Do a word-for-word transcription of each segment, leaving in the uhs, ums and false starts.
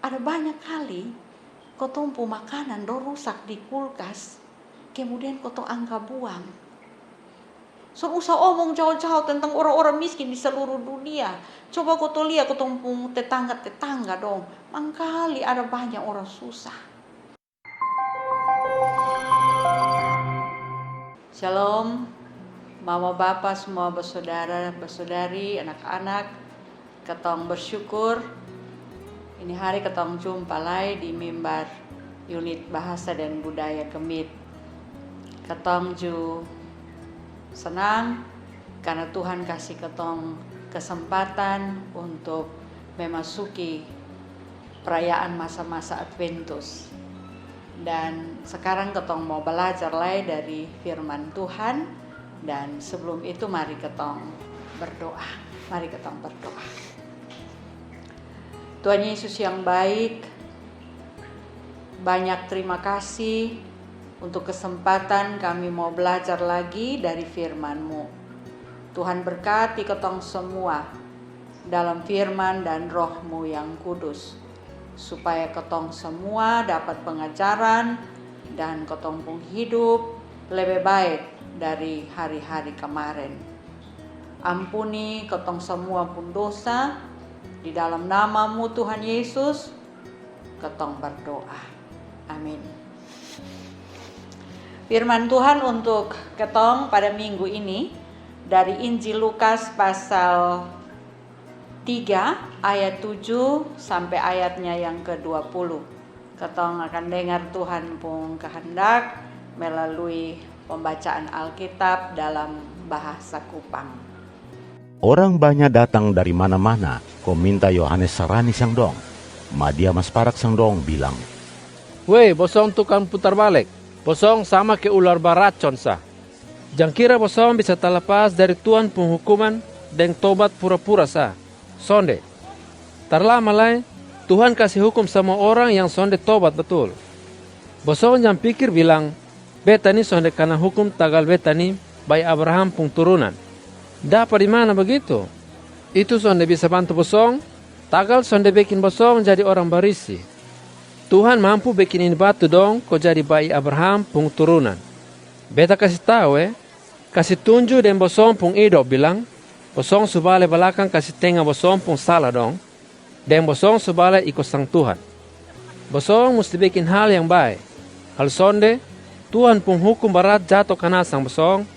Ada banyak kali kotong pu makanan dong rusak di kulkas, kemudian kotong angka buang. Son usah omong jauh-jauh tentang orang-orang miskin di seluruh dunia. Coba kotong lia kotong pung tetangga-tetangga dong. Mangkali ada banyak orang susah. Shalom, mama bapa semua, bersaudara, bersaudari, anak-anak. Katong bersyukur ini hari katong jumpa lai di mimbar Unit Bahasa dan Budaya GMIT. Katong ju senang karna Tuhan kasi katong kesempatan untuk memasuki perayaan masa-masa Adventus. Dan sekarang katong mau belajar lai dari firman Tuhan. Dan sebelum itu mari katong berdoa. Mari katong berdoa. Tuhan Yesus yang baik, banyak terima kasih untuk kesempatan kami mau belajar lagi dari firman-Mu. Tuhan berkati katong semua dalam firman dan Roh-Mu yang kudus, supaya katong semua dapat pengajaran dan katong pung hidup lebe baik dari hari-hari kemaren. Ampuni katong semua pung dosa, di dalam nama-Mu Tuhan Yesus katong berdoa. Amin. Firman Tuhan untuk katong pada minggu ini dari Injil Lukas pasal tiga ayat tujuh sampe ayatnya yang kedua puluh. Katong akan dengar Tuhan pung kehendak melalui pembacaan Alkitab dalam bahasa Kupang. Orang banya datang dari mana-mana ko minta Yohanes sarani sang dong. Ma dia masparak sang dong bilang, "Wei, bosong tukang putar balek, bosong sama ke ular baracon sa. Jang kira bosong bisa talapas dari Tuhan pung hukuman deng tobat pura-pura sa. Sonde. Tar lama lai, Tuhan kasi hukum samua orang yang sonde tobat batul. Bosong jang pikir bilang, 'Beta ni sonde kana hukum tagal beta ni bai Abraham pung turunan.' Dapa di mana bagitu? Itu sonde bisa bantu bosong, tagal sonde bekin bosong jadi orang barisi. Tuhan mampu bekin ini batu dong ko jadi bai Abraham pung turunan. Beta kasi tau e, kasi tunju deng bosong pung idop bilang, bosong su bale balakang kasi tenga bosong pung sala dong, deng bosong su bale iko sang Tuhan. Bosong musti bekin hal yang bae. Kalo sonde, Tuhan pung hukum barat jato kana sang bosong,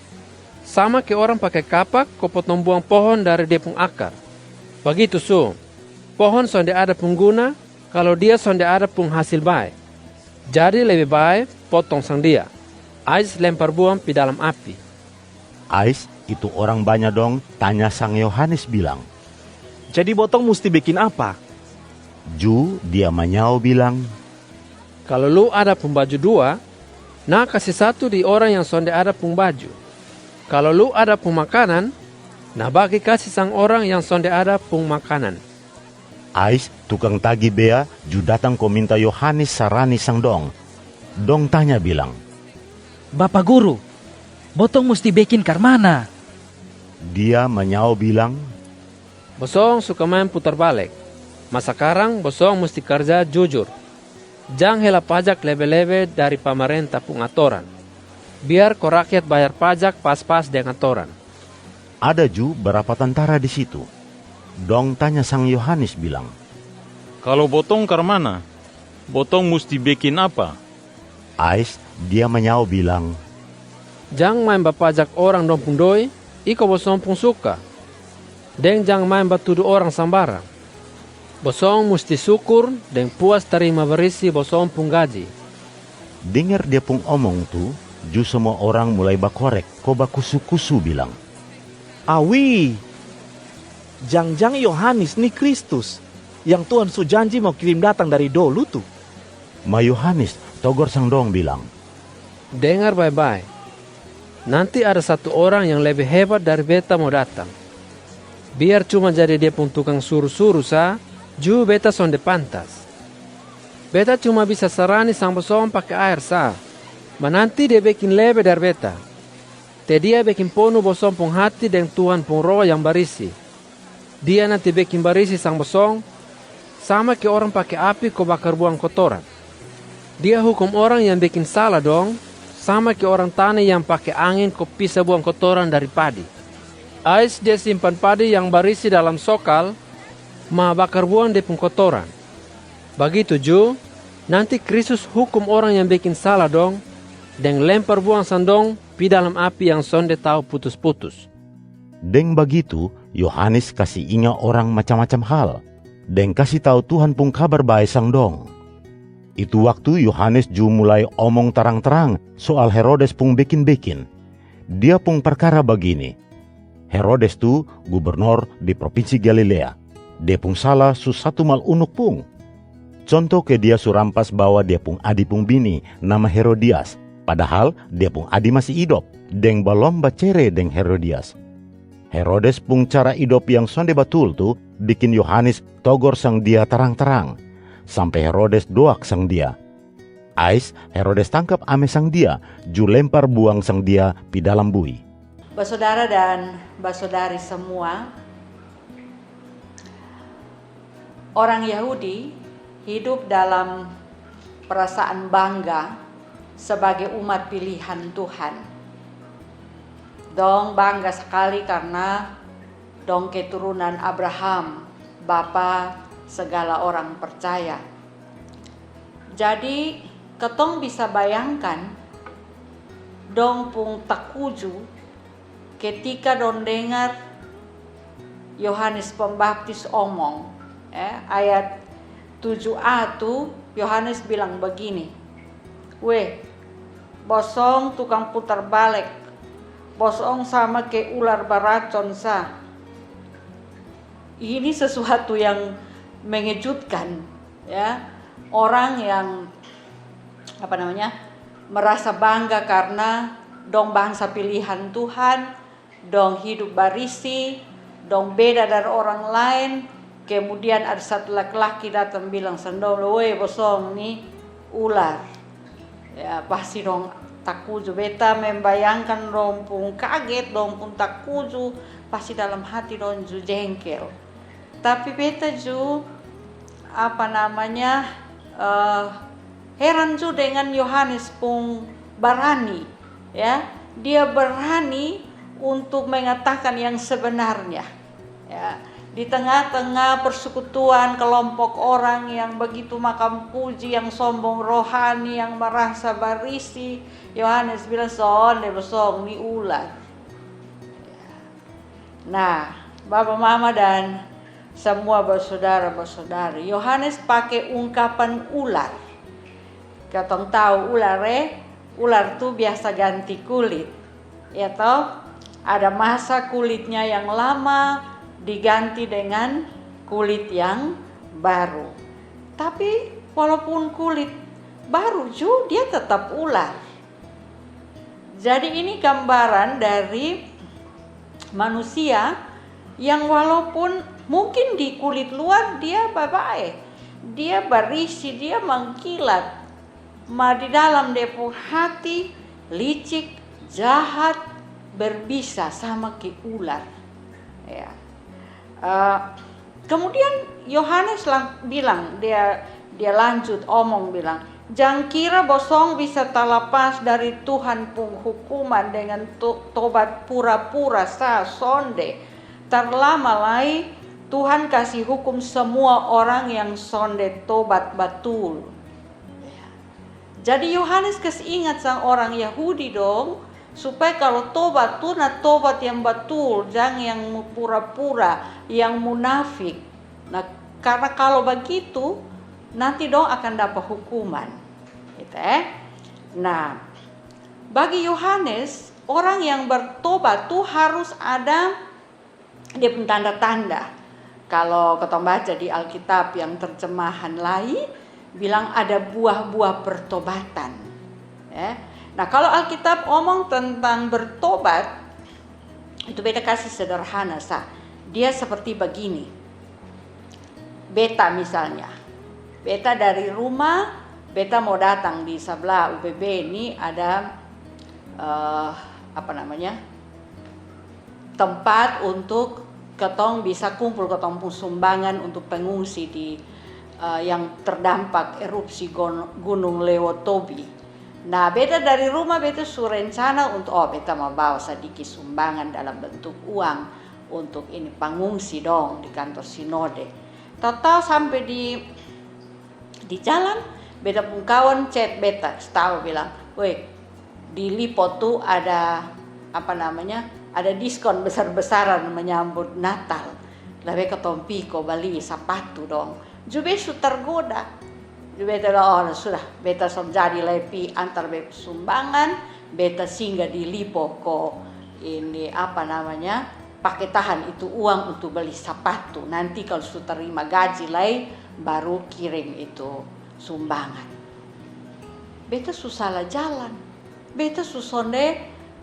sama ke orang pake kapak ko potong buang pohon dari dia pung akar. Bagitu su, pohon sonde ada pung guna kalo dia sonde ada pung hasil bae. Jadi lebe bae potong sang dia, ais lempar buang pi dalam api." Ais itu orang banya dong tanya sang Yohanes bilang, "Jadi botong musti bekin apa?" Ju dia manyao bilang, "Kalo lu ada pung baju dua, na kasi satu di orang yang sonde ada pung baju. Kalo lu ada pung makanan, na bagi kasi sang orang yang sonde ada pung makanan." Ais tukang tagi bea ju datang ko minta Yohanes sarani sang dong. Dong tanya bilang, "Bapa Guru, botong musti bekin karmana?" Dia manyao bilang, "Bosong suka maen putar balek. Ma sakarang bosong musti karja jujur. Jang hela pajak lebe-lebe dari pamarenta pung atoran. Biar ko rakyat bayar pajak pas-pas deng atoran." Ada ju barapa tantara di situ. Dong tanya sang Yohanes bilang, "Kalo botong karmana, botong musti bekin apa?" Ais dia manyao bilang, "Jang maen bapajak orang dong pung doi iko bosong pung suka, deng jang maen batudu orang sambarang. Bosong musti sukur deng puas tarima barisi bosong pung gaji." Dengar dia pung omong tu, ju samua orang mulai bakorek ko bakusu-kusu bilang, "Awi, jang-jang Yohanes ni Kristus yang Tuhan su janji mau kirim datang dari dolu tu?" Ma Yohanes togor sang dong bilang, "Dengar bae-bae. Nanti ada satu orang yang lebe hebat dari beta mau datang. Biar cuma jadi dia pung tukang suru-suru sa, ju beta sonde pantas. Beta cuma bisa sarani sang bosong pake aer sa, ma nanti dia bekin lebe dari beta. Te dia bekin ponu bosong pung hati deng Tuhan pung Roh yang barisi. Dia nanti bekin barisi sang bosong, sama ke orang pake api ko bakar buang kotoran. Dia hukum orang yang bekin sala dong sama ke orang tane yang pake angin ko pisa buang kotoran dari padi. Ais dia simpan padi yang barisi dalam sokal, ma bakar buang dia pung kotoran. Bagitu ju, nanti Kristus hukum orang yang bekin sala dong, deng lempar buang sang dong pi dalam api yang sonde tau putus-putus. Deng bagitu, Yohanes kasi inga orang macam-macam hal, deng kasi tau Tuhan pung kabar bae sang dong. Itu waktu Yohanes ju mulai omong tarang-tarang soal Herodes pung bekin-bekin. Dia pung parkara bagini. Herodes tu gubernor di propinsi Galilea. Dia pung sala su satu mal unuk pung. Conto ke dia su rampas bawa dia pung adi pung bini nama Herodias, padahal dia pung adi masi idop, deng balom bacere deng Herodias. Herodes pung cara idop yang sonde batul tu bikin Yohanes togor sang dia tarang-tarang, sampe Herodes doak sang dia. Ais Herodes tangkap ame sang dia, ju lempar buang sang dia pi dalam bui. Basodara dan basodari samua, orang Yahudi hidup dalam perasaan bangga sebagai umat pilihan Tuhan. Dong bangga sakali karna dong keturunan Abraham, bapa segala orang percaya. Jadi katong bisa bayangkan dong pung takuju ketika dong dengar Yohanes Pembaptis omong. Ayat tujuh a tu Yohanes bilang bagini, "Weh, bosong tukang putar balek, bosong sama ke ular baracon sa." Ini sesuatu yang mengejutkan, ya. Orang yang apa namanya merasa bangga karena dong bangsa pilihan Tuhan, dong hidup barisi, dong beda dari orang lain. Kemudian ada satu laki-laki datang bilang sang dong, "Woi, bosong ni ular." Ya, pasti dong takuju. Beta membayangkan dong pung kaget, dong pung takuju, pasti dalam hati dong ju jengkel. Tapi beta ju apa namanya uh, heran ju dengan Yohanes pung barani, ya. Dia berani untuk mengatakan yang sebenarnya, ya. Di tengah-tengah persekutuan kelompok orang yang begitu makan puji, yang sombong rohani, yang merasa barisi, Yohanes bilang, "Sonde bosong ni ular." Nah, bapa mama dan semua bersaudara-saudari, Yohanes pake ungkapan ular. Katong tau ular, eh? Ular tu biasa ganti kulit, ya toh? Ada masa kulitnya yang lama diganti dengan kulit yang baru. Tapi walaupun kulit baru ju, dia tetap ular. Jadi ini gambaran dari manusia yang walaupun mungkin di kulit luar dia babae, dia barisi, dia mangkilat, ma di dalam dia pung hati licik, jahat, berbisa sama ke ular. Ya. Uh, kemudian Yohanes bilang, dia dia lanjut omong bilang, "Jang kira bosong bisa talapas dari Tuhan pung hukuman dengan to tobat pura-pura sa, sonde. Tar lama lai Tuhan kasi hukum semua orang yang sonde tobat batul." Jadi Yohanes kasi ingat sang orang Yahudi dong, supaya kalo tobat tu na tobat yang batul, jang yang pura-pura, yang munafik. Nah, karna kalo bagitu nanti dong akan dapa hukuman, gitu eh. Nah, bagi Yohanes, orang yang bertobat tu harus ada dia pung tanda-tanda. Kalo katong baca di Alkitab yang terjemahan lain bilang ada buah-buah pertobatan. Ya. Nah, kalo Alkitab omong tentang bertobat, itu beta kasi sederhana sa. Dia seperti bagini. Beta misalnya, beta dari rumah, beta mau datang di sabla U B B ini ada uh, apa namanya tempat untuk katong bisa kumpul katong pung sumbangan untuk pengungsi di eh, yang terdampak erupsi gon-, Gunung Lewotobi. Nah, beta dari rumah beta su rencana untuk, oh, beta mau bawa sadiki sumbangan dalam bentuk uang untuk ini pangungsi dong di kantor sinode. Tau-tau sampe di, di jalan, beta pung kawan chat beta, kas tau bilang, "Weh, di Lipo tu ada, apa namanya, ada diskon besar-besaran menyambut Natal. Lebe katong pi ko bali sapatu dong." Ju be su tergoda. Ju beta bilang, "Oh, sudah, beta son jadi lai pi antar be sumbangan, beta singgah di Lipo ko ini, apa namanya, pake tahan itu uang untuk beli sapatu. Nanti kalo su tarima gaji lai, baru kirim itu sumbangan." Beta su salah jalan. Beta su sonde,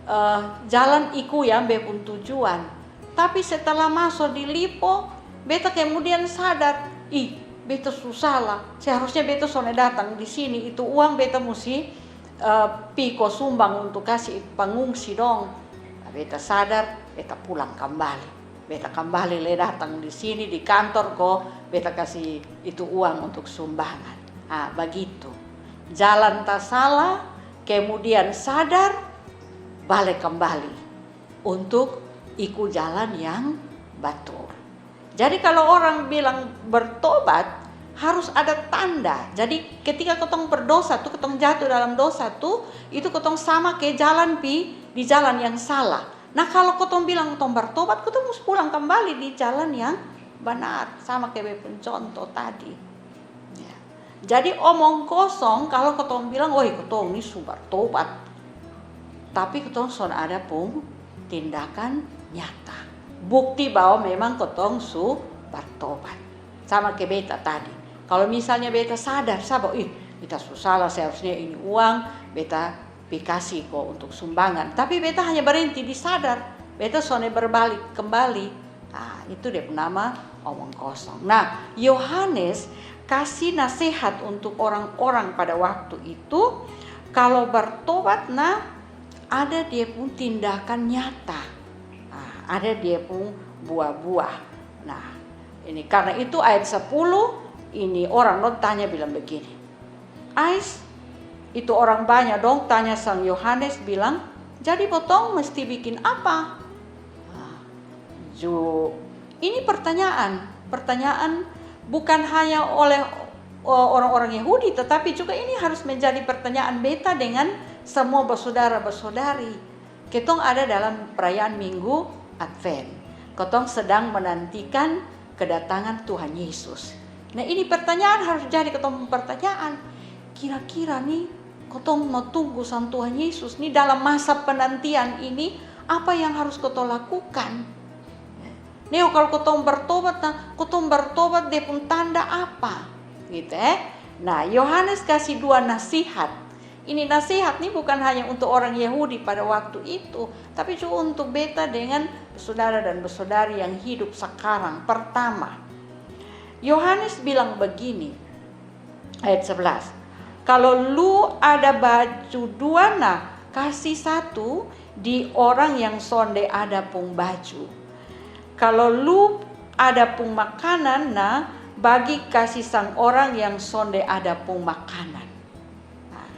eh, jalan iku yang be pung tujuan. Tapi setelah maso di Lipo, beta kemudian sadar, "Ih, beta su salah. Seharusnya beta sonde datang di sini. Itu uang beta musti, eh, pi ko sumbang untuk kasi pangungsi dong." Beta sadar, beta pulang kambali. Beta kambali lai datang di sini, di kantor ko, beta kasi itu uang untuk sumbangan. Ah, bagitu. Jalan tasala, kemudian sadar, bale kambali untuk iku jalan yang batul. Jadi kalo orang bilang bertobat, harus ada tanda. Jadi ketika kotong berdosa tu, kotong jatuh dalam dosa tu, itu kotong sama ke jalan pi di jalan yang salah. Nah, kalo kotong bilang kotong bertobat, kotong mus pulang kambali di jalan yang banar, sama ke be pung contoh tadi. Ya. Jadi omong kosong kalo kotong bilang, "Woi, kotong ni su bertobat," tapi kotong son ada pung tindakan nyata, bukti bahwa memang kotong su bertobat. Sama ke beta tadi, kalo misalnya beta sadar sa bahwa, "Ih, beta su salah, seharusnya ini uang beta pi kasi ko untuk sumbangan," tapi beta hanya berhenti di sadar, beta sonde berbalik kembali, ah, itu dia pung nama omong kosong. Nah, Yohanes kasi nasehat untuk orang-orang pada waktu itu, kalo bertobat, nah, ada dia pung tindakan nyata, ah, ada dia pung buah-buah. Nah, ini karena itu ayat sepuluh, ini orang dong tanya bilang begini, Ais, itu orang banya dong tanya sang Yohanes bilang, "Jadi botong mesti bikin apa?" Nah, ju, ini pertanyaan, pertanyaan bukan hanya oleh, o-, orang-orang Yahudi, tetapi juga ini harus menjadi pertanyaan beta dengan semua basudara-basudari. Ketong ada dalam perayaan Minggu Advent. Kotong sedang menantikan kedatangan Tuhan Yesus. Nah, ini pertanyaan harus jadi kotong pung pertanyaan. Kira-kira ni, kotong mau tunggu sang Tuhan Yesus ni, dalam masa penantian ini, apa yang harus kotong lakukan? Neo, kalo kotong bertobat, nah, kotong bertobat dia pung tanda apa? Gitu, eh. Nah, Yohanes kasi dua nasihat. Ini nasihat ni bukan hanya untuk orang Yahudi pada waktu itu, tapi juga untuk beta dengan saudara dan saudari yang hidup sekarang. Pertama, Yohanes bilang begini, ayat sebelas, "Kalo lu ada baju dua, nah, kasi satu di orang yang sonde ada pung baju. Kalo lu ada pung makanan, nah, bagi kasi sang orang yang sonde ada pung makanan." Nah,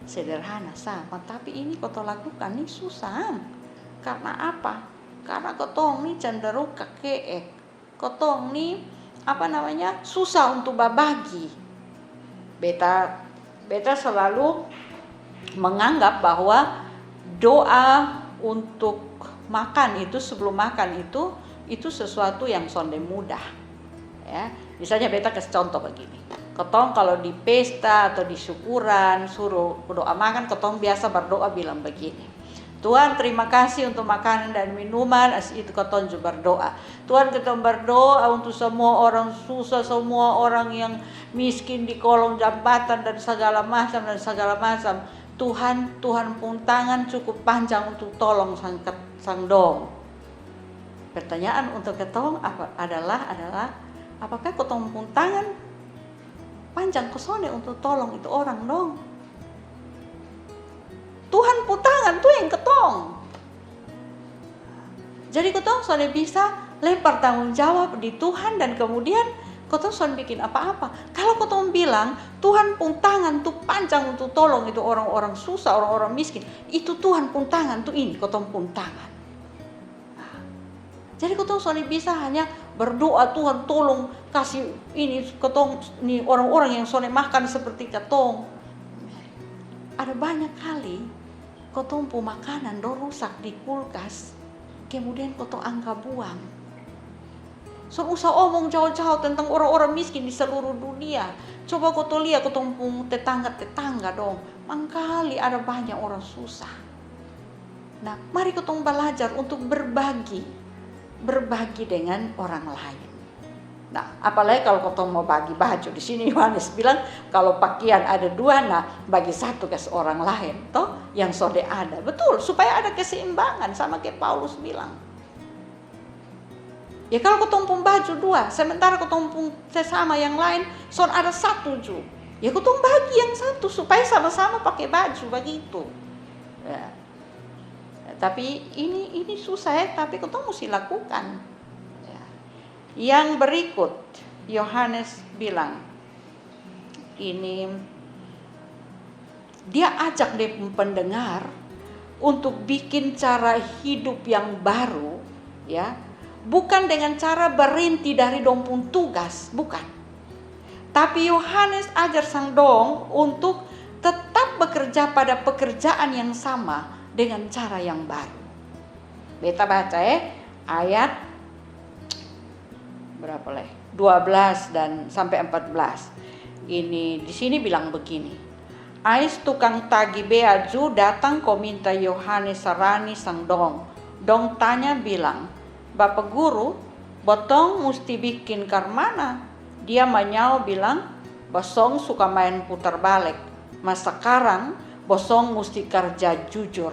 sederhana sa, tapi ini kotong lakukan ni susah. Karna apa? Karna kotong ni cenderung kake'e. Kotong ni, apa namanya, susah untuk babagi. Beta, beta selalu menganggap bahwa doa untuk makan itu, sebelum makan itu, itu sesuatu yang sonde mudah. Ya, misalnya beta kasi contoh begini. Kotong kalo di pesta atau di syukuran, suruh doa makan, kotong biasa berdoa bilang begini, "Tuhan, terima kasih untuk makanan dan minuman." As itu kotong ju berdoa, "Tuhan, kotong berdoa untuk semua orang susah, semua orang yang miskin di kolong jambatan dan segala macam, dan segala macam. Tuhan, Tuhan pung tangan cukup panjang untuk tolong sang, sang dong." Pertanyaan untuk ketong apa, adalah, adalah, apakah kotong pung tangan panjang ko sonde untuk tolong itu orang dong? Tuhan pung tangan tu yang ketong. Jadi kotong sonde bisa lempar tanggung jawab di Tuhan dan kemudian Kotong son bikin apa-apa. Kalo kotong bilang Tuhan pung tangan tu panjang untuk tolong itu orang-orang susah, orang-orang miskin, itu Tuhan pung tangan tu ini kotong pung tangan. Nah, jadi kotong sone bisa hanya berdoa, "Tuhan, tolong kasi ini kotong ni orang-orang yang sone makan seperti katong." Ada banyak kali kotong pu makanan do rusak di kulkas, kemudian kotong angka buang. Son usah omong jao-jao tentang orang-orang miskin di seluruh dunia. Coba kotong lia kotong pung tetangga-tetangga dong. Mangkali ada banyak orang susah. Nah, mari kotong balajar untuk berbagi. Berbagi dengan orang lain. Nah, apalagi kalo kotong mau bagi baju. Di sini Yohanes bilang, kalo pakian ada dua, nah, bagi satu kasi orang laen, to, yang sonde ada. Betul, supaya ada keseimbangan, sama ke Paulus bilang. Ya, kalo kotong pung baju dua, sementara kotong pung sesama yang laen son ada satu ju, ya, kotong bagi yang satu supaya sama-sama pake baju, bagitu. Ya. Tapi ini, ini susah, ya, tapi kotong musti lakukan. Ya. Yang berikut, Yohanes bilang, ini dia ajak dia pung pendengar untuk bikin cara hidup yang baru, ya, bukan dengan cara berhenti dari dong pung tugas, bukan. Tapi Yohanes ajar sang dong untuk tetap bekerja pada pekerjaan yang sama dengan cara yang baru. Beta baca, eh, ayat berapa, le? Dua belas dan sampai empat belas. Ini di sini bilang begini. Ais tukang tagi bea ju datang ko minta Yohanes sarani sang dong. Dong tanya bilang, "Bapa Guru, botong musti bikin karmana?" Dia manyao bilang, "Bosong suka maen putar balek. Ma sakarang bosong musti karja jujur.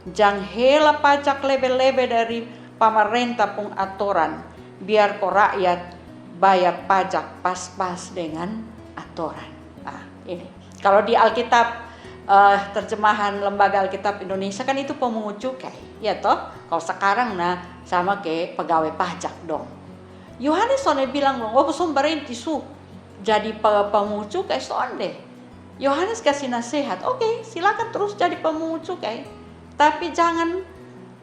Jang hela pajak lebe-lebe dari pamarenta pung atoran, biar ko rakyat bayar pajak pas-pas dengan atoran." Nah, ini. Kalo di Alkitab, eh, terjemahan Lembaga Alkitab Indonesia kan itu pemungut cukai, ya toh? Kalo sakarang, nah, sama ke pegawai pajak dong. Yohanes sonde bilang dong, "Oh, bosong barenti su jadi pe-, pemungut cukai," sonde. Yohanes kasi nasehat, "Oke, silakan terus jadi pemungut cukai, tapi jangan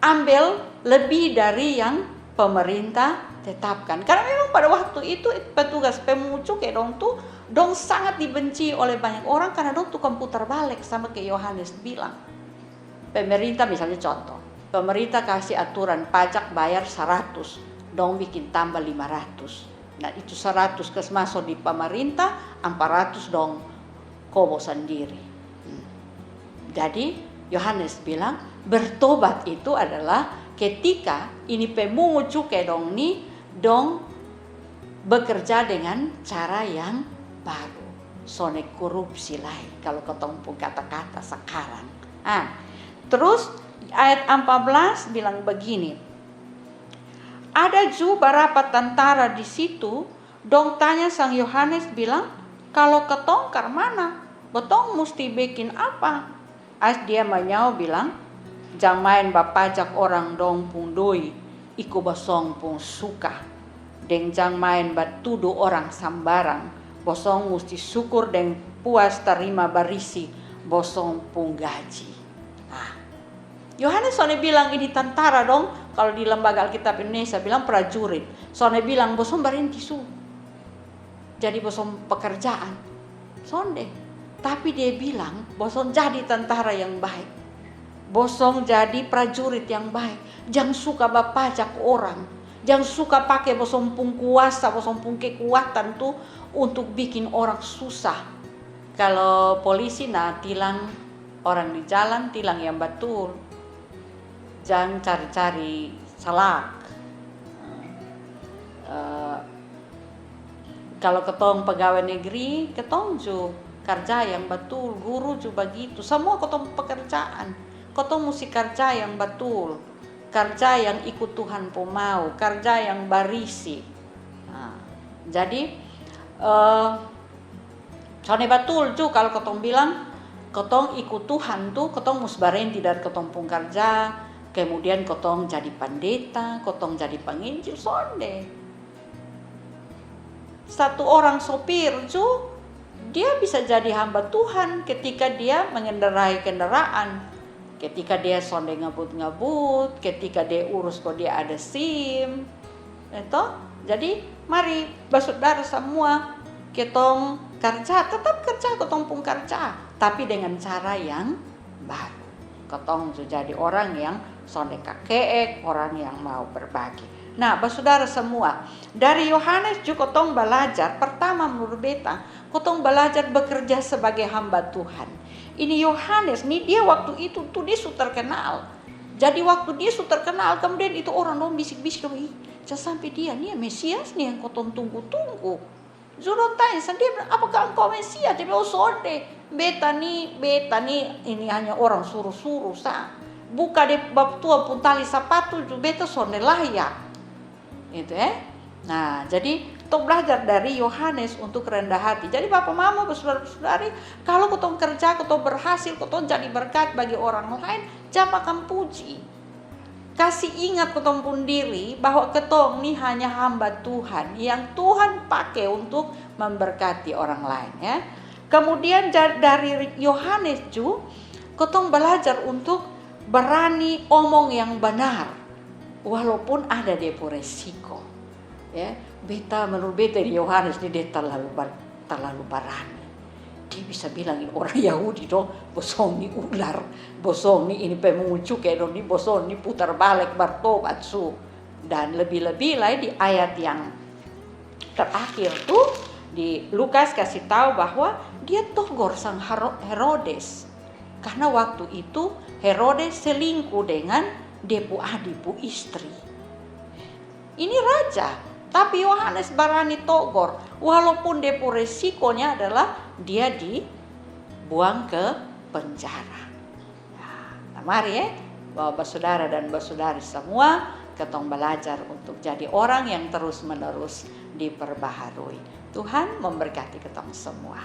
ambel lebih dari yang pemerintah tetapkan." Karena memang pada waktu itu petugas pemungut cukai dong tu, dong sangat dibenci oleh banyak orang karena dong tukang putar balek, sama ke Yohanes bilang. Pemerintah, misalnya contoh, pemerintah kasi aturan pajak bayar saratus, dong bikin tambah lima ratus. Nah, itu saratus kas maso di pemerintah, ampa ratus dong kobo sandiri. Hmm. Jadi, Yohanes bilang, bertobat itu adalah ketika ini pemungut cukai dong ni, dong bekerja dengan cara yang baru. Sonde korupsi lai, kalo kotong pung kata-kata sakarang. Ah, terus ayat ampa blas bilang bagini, ada ju barapa tantara di situ, dong tanya sang Yohanes bilang, "Kalo katong karmana, botong musti bekin apa?" Ais dia manyao bilang, "Jang maen bapajak orang dong pung doi iko bosong pung suka. Deng jang maen batudu orang sambarang. Bosong musti sukur deng puas tarima barisi bosong pung gaji." Nah, Yohanes sonde bilang ini tantara dong, kalo di Lembaga Alkitab Indonesia bilang prajurit. Sonde bilang, "Bosong barenti su jadi bosong pekerjaan." Sonde. Tapi dia bilang, "Bosong jadi tantara yang baik. Bosong jadi prajurit yang baik. Jang suka bapajak orang. Jang suka pake bosong pung kuasa, bosong pung kekuatan tu untuk bikin orang susah." Kalo polisi na tilang orang di jalan, tilang yang batul. Jang cari-cari salak. Eh, kalo katong pegawai negeri, katong ju karja yang batul, guru ju bagitu. Samua katong pekerjaan, katong musti karja yang batul. Karja yang ikut Tuhan pung mau, karja yang barisi. Nah, jadi, eh, sonde batul ju kalo katong bilang, katong ikut Tuhan tu, katong mus barenti dari katong pung karja, kemudian katong jadi pandeta, katong jadi panginjil, sonde. Satu orang sopir ju, dia bisa jadi hamba Tuhan ketika dia mengendarai kendaraan, ketika dia sonde ngebut-ngebut, ketika dia urus ko dia ada sim. Itu. Jadi mari basudara semua, ketong kerja, tetap kerja ketong pung kerja, tapi dengan cara yang baru. Ketong ju jadi orang yang sonde kakeek, orang yang mau berbagi. Nah, basudara semua, dari Yohanes ju ketong balajar, pertama menurut beta, ketong balajar bekerja sebagai hamba Tuhan. Ini Yohanes ni, dia waktu itu tu dia su terkenal. Jadi waktu dia su terkenal, kemudian itu orang dong bisik-bisik dong, "Ih, jangan sampe dia ni Mesias ni yang kotong tunggu-tunggu." Ju dong tanya sang dia, "Apakah engkau Mesias?" Dia bilang, "Oh, sonde. Beta ni, beta ni ini hanya orang suru-suru sa. Buka dia bab tua pung tali sapatu ju beta sonde layak." Itu, eh. Nah, jadi tong belajar dari Yohanes untuk rendah hati. Jadi bapa mama, basudara-basudari, kalo kotong kerja, kotong berhasil, kotong jadi berkat bagi orang lain, jang makan puji. Kasi ingat kotong pung diri bahwa ketong ni hanya hamba Tuhan yang Tuhan pake untuk memberkati orang lain, ya. Kemudian ja-, dari Yohanes ju, kotong belajar untuk berani omong yang benar, walaupun ada dia pung resiko. Ya, beta, menurut beta ini Yohanes ni dia terlalu bar-, terlalu barani. Dia bisa bilang, "Ini orang Yahudi dong, bosong ni ular, bosong ni ini pemungut cukai dong, ni bosong ni putar balik, bertobat su." Dan lebih-lebih lai di ayat yang terakhir tu, di Lukas kasi tau bahwa dia togor sang Hero-, Herodes. Karna waktu itu Herodes selingkuh dengan dia pu adi pu istri. Ini raja, tapi Yohanes barani togor, walaupun dia pu resikonya adalah dia dibuang ke penjara. Nah, mari, eh, bawa basudara dan basudari semua, ketong belajar untuk jadi orang yang terus-menerus diperbaharui. Tuhan memberkati ketong semua.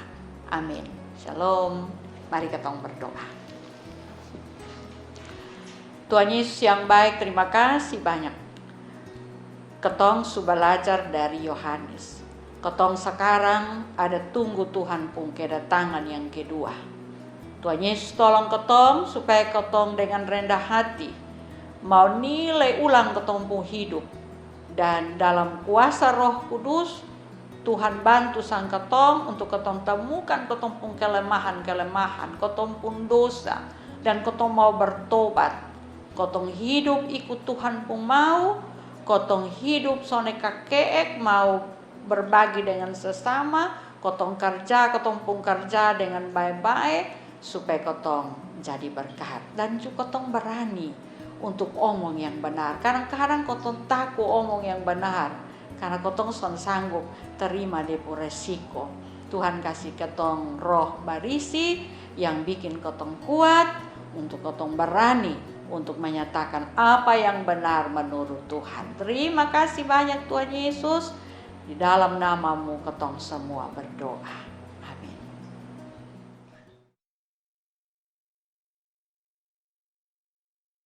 Amin. Shalom. Mari ketong berdoa. Tuhan Yesus yang baik, terima kasih banyak. Ketong su balajar dari Yohanes. Ketong sakarang ada tunggu Tuhan pung kedatangan yang kedua. Tuhan Yesus tolong ketong supaya ketong dengan rendah hati mau nilai ulang ketong pung hidup. Dan dalam kuasa Roh Kudus, Tuhan bantu sang ketong untuk ketong temukan ketong pung kelemahan-kelemahan, ketong pung dosa, dan ketong mau bertobat. Kotong hidup ikut Tuhan pung mau, kotong hidup sonde kakeek, mau berbagi dengan sesama, kotong karja kotong pung karja dengan bae-bae, supaya kotong jadi berkat. Dan ju kotong barani untuk omong yang benar. Kadang-kadang kotong taku omong yang benar, karna kotong son sanggup terima dia pung resiko. Tuhan kasi ketong Roh Barisi yang bikin kotong kuat, untuk kotong barani untuk menyatakan apa yang benar menurut Tuhan. Terima kasih banyak Tuhan Yesus. Di dalam nama-Mu kotong semua berdoa.